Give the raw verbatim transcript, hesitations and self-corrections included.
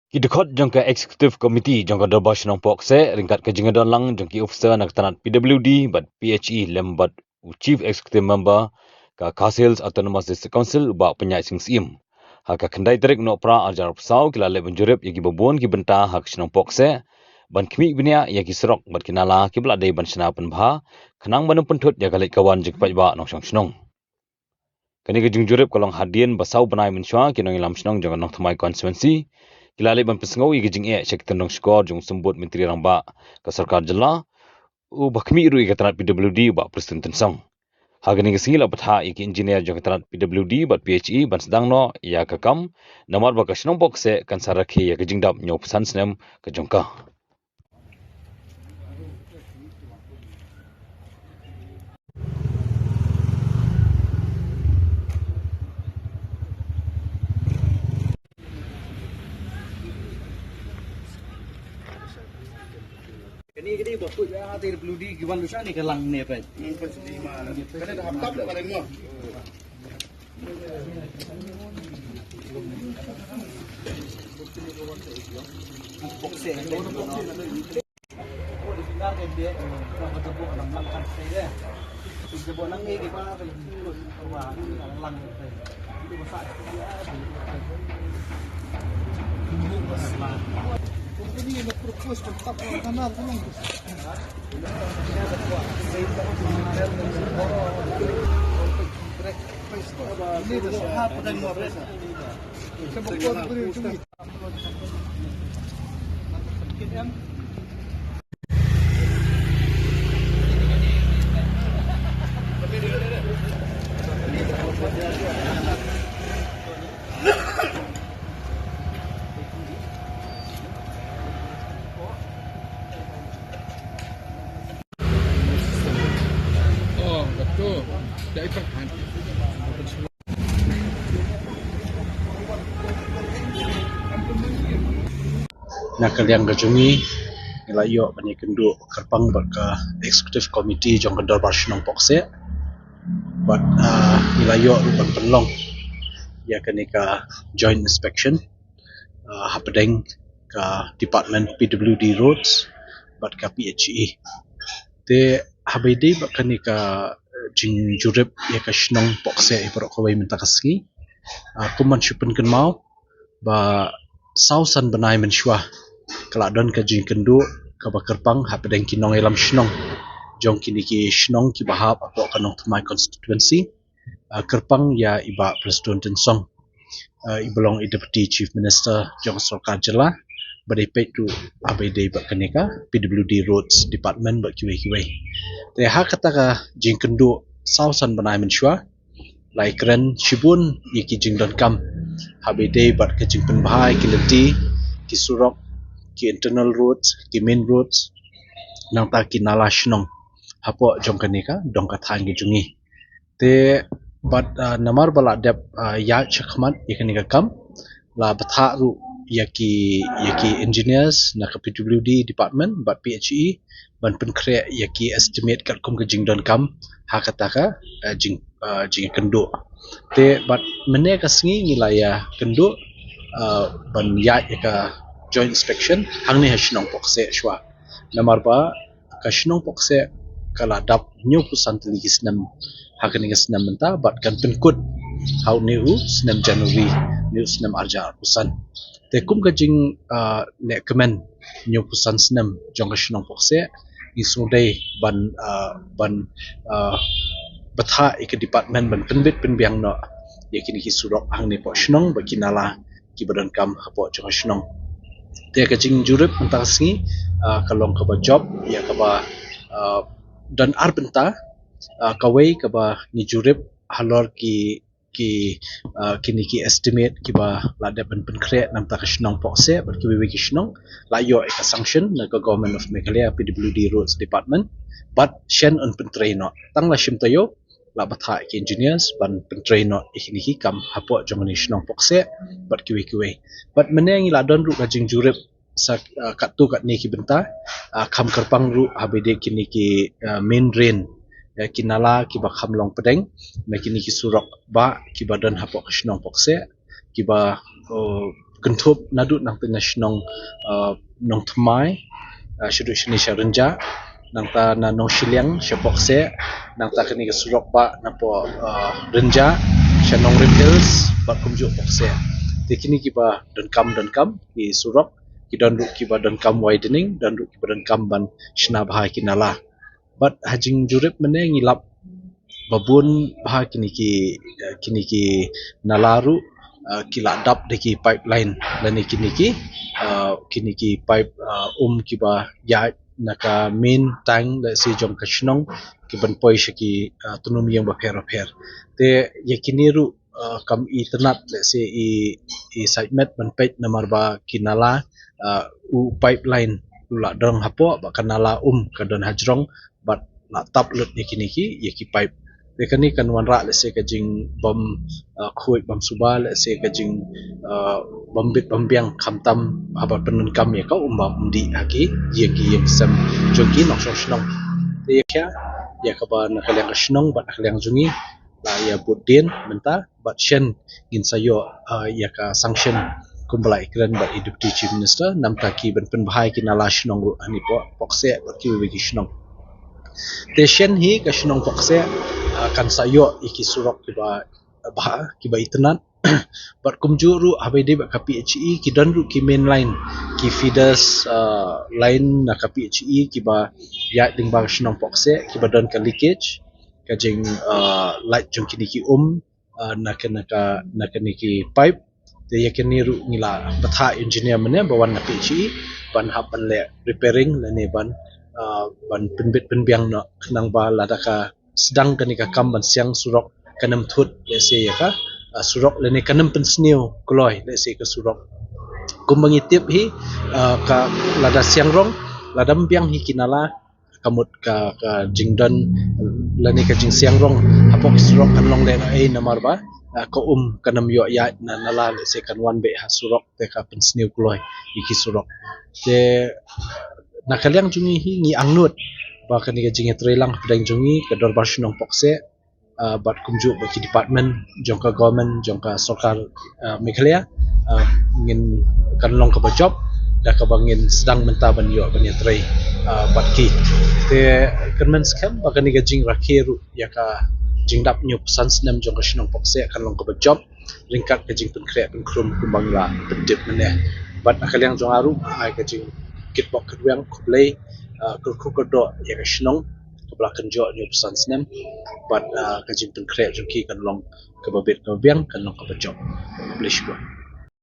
Ki dkhot jong ka Executive Committee jong ka Dorbar Shnong Pohkseh ryngkat ka jingdon lang jong ki officer na ka tnat P W D bad P H E lem bad u Chief Executive Member ka Khasi Hills Autonomous District Council u Bah Pynïaid Sing Syiem. Ha ka khyndai tarik Nohprah arhajar arphew saw ki la leh ban jurip ïa kiba bun ki bynta ha ka shnong Pohkseh ban khmih bniah ïa ki surok bad ki nala kiba la dei ban shna pynbha khnang ban pynthut ïa ka leit ka wan jong ki paidbah nongshong shnong. Kane ka jingjurip ka long hadien ba saw bnai mynshuwa ki nongïalam shnong jong ka Nongthymmai constituency ki la leit ban pynsngew ïa ka jingeh sha ki tyndong shkor jong u Symbud Myntri Rangbah ka Sorkar Jylla, u ba khmih ruh ïa ka tnat P W D u Bah Prestone Tynsong. Ha kane ka sngi la bthah ïa ki engineer jong ka tnat P W D bad P H E ban sdang noh ïa ka kam, namar ba ka shnong Pohkseh kan sa rakhe ïa ka jingdap hynñiewphew san snem ka jong ka. Kane kane ba kut ya te bludi ki wan lu shane ka lang ne pe. Kane da hap tap da kane mo. Na ka liang ka jong ngi, ngi la ïoh ban ïakynduh kyrpang bad ka Executive Committee jong ka Dorbar Shnong Pohkseh. Bad, ah, ngi la ïoh ruh ban pynlong ïa kane ka joint inspection, ah, hapdeng ka Department P W D Roads bad ka P H E. Te haba ïadei bad kane ka, eh, jingjurip ïa ka shnong Pohkseh ïa baroh kawei mynta ka sngi. Ah, kum ban shu pynkynmaw ba saw san bnai mynshuwa ka la don ka jingkynduh kaba kyrpang hapdeng ki nongïalam shnong jong kine ki shnong kiba hap hapoh ka Nongthymmai constituency, ah, kyrpang ïa i Bah Prestone Tynsong, ah, iba long i Deputy Chief Minister jong ka Sorkar Jylla, ba dei peit ruh haba ïadei bad kane ka P W D Roads Department bad kiwei kiwei. Te ha kata ka jingkynduh saw san bnai mynshuwa, la ïakren shibun ïa ki jingdonkam haba ïadei bad ka jingpynbha ïa ki lynti, ki surok, ki internal roads, ki main roads, nangta ki nala shnong hapoh jong kane ka dong ka thaiñ ka jong ngi. Te bad, ah, namar ba la dep, ah, ïaid shakhmat ïa kane ka kam, la bthah ruh ïa ki, ïa ki engineers na ka P W D department bad P H E ban pynkhreh ïa ki estimate katkum ka jingdonkam ha kata ka, ah, jing, ah, jingkynduh. Te bad mynne ka sngi ngi la ïakynduh, ah, ban ïaid ïa ka joint inspection hangne ha shnong Pohkseh shuwa. Namar ba ka shnong Pohkseh ka la dap hynñiewphew san tylli ki snem ha kane ka snem mynta bad kan pynkut ha une u snem January une u snem arhajar arphew san. Te kum ka jing, ah, lehkmen hynñiewphew san snem jong ka shnong Pohkseh, ngi sngewdei ban, ah, ban, ah, bthah ïa ka department ban pynbit pynbiang noh ïa kine ki surok hangne hapoh shnong bad ki nala kiba donkam hapoh jong ka shnong. Te ka jingjurip mynta ka sngi, ah, ka long kaba jop ïa kaba, ah, don ar bynta, ah, kawei kaba ngi jurip halor ki, ki, ah, kine ki estimate kiba la dep ban pynkhreh na ka bynta ka shnong Pohkseh bad kiwei kiwei ki shnong, la ïoh ïa ka sanction na ka Government of Meghalaya P W D Roads Department bad shen yn pyntrei noh. Tang la shim taïew la bthah ïa ki engineers ban pyntrei noh ïa kine ki kam hapoh jong kane ka shnong Pohkseh bad kiwei kiwei. Bad mynne ngi la don ruh ka jingjurip sa, ah, katto katne ki bynta, ah, kham kyrpang ruh haba ïadei kine ki, ah, main drain, ah, ki nala kiba kham long pdeng na kine ki surok bah kiba don hapoh ka shnong Pohkseh, kiba, oh, kynthup naduh nangta na shnong, uh, Nongthymmai, uh, shaduh shane sha Rynjah, nangta na Nongshiliang sha Pokseh, nangta kane ka surok ba napoh, uh, Rynjah sha Nongrim Hills bad kumjuh Pokseh. Te kine kiba donkam donkam ki surok, ki don ruh kiba donkam widening, don ruh kiba donkam ban shna bha ki nala. Bad ha jingjurip mynne ngi lap ba bun bha kine ki, eh, kine ki nala ruh, eh, ki la dap da ki pipeline lane kine ki, eh, kine ki pipe, eh, um kiba ïaid na ka main tank, let's say, jong ka shnong, ki ban poi sha ki, eh, tnum ïing bapher bapher. Te ïa kine ruh, uh, kam itynnad, let's say, i, i site met ban peit namar ba ki nala, uh, u pipeline u la don hapoh, bad ka nala um ka don hajrong, bad la tap lut ïa kine ki, ïa ki pipe. Te kane kan wanrah, let's say, ka jingbym, uh, khuid bymsuba, let's say, ka jing, uh, bym bit bym biang khamtam haba pyndonkam ïa ka um bam um dih ha ki ïing ki ïing sem jong ki nongshong shnong. Te ïa ka, ïa kaba na ka liang ka shnong bad na ka liang jong ngi la ïa bud dien mynta, bad shen ngin sa ïoh, uh, ïa ka sanction kumba la ïakren bad i Deputy Chief Minister, namar ki ban pynbha ïa ki nala shnong ruh hangne hapoh Pokseh bad kiwei ki shnong. Te shen hi ka shnong Pokseh, uh, kan sa ïoh ïa ki surok kiba bha, kiba itynnad. Bad kumjuh ruh haba ïadei bad ka P H E, ki don ruh ki main line, ki feeders, uh, line na ka P H E kiba ïaid lyngba ka shnong Pokseh, kiba don ka leakage, ka jing, uh, light jong kine ki um, uh, na ka, na ka, na kine ki pipe. Te ïa kine ruh ngi la bthah engineer mynne ba wan na P H E ban hap ban leh repairing lane ban, uh, ban pynbit pynbiang noh, khnang ba lada ka sdang kane ka kam ban siang surok kan ym thut, let's say, ïa ka, uh, surok lane kan ym pynsniew kloi, let's say, ka surok. Kumba ngi tip hi, uh, ka lada siang rong, lada ym biang hi ki nala, ka mut ka, ka jingdon lane ka jingsiang rong hapoh ki surok kan long lehnohei namar ba, uh, ka um kan ym ïoh ïaid na nala, let's say, kan wan beit ha surok te ka pynsniew kloi ïa ki surok. Te na ka liang jong ngi hi ngi angnud ba kane ka jingïatreilang hapdeng jong ngi, ka Dorbar Shnong Pokseh, uh, bad kumjuh bad ki department jong ka government, jong ka sorkar, uh, Meghalaya, uh, ngin, kan long kaba jop da kaba ngin sdang mynta ban ïoh ban ïatrei, uh, bad ki. Te kyrmen skhem ba kane ka jingrakhe ruh ïa ka jingdap hynñiewphew san snem jong ka shnong Pokseh kan long kaba jop ryngkat ka jingpynkhreh pynkhrum kumba ngi la pyntip mynne. Bad na ka liang jong nga ruh, ai ka jingkitbok kitweng khublei, uh, kyrkhu kyrdoh ïa ka shnong kaba la kynjoh hynñiewphew san snem, bad, uh, ka jingpynkhreh jong ki kan long kaba bit kaba biang, kan long kaba jop. Khublei shibun.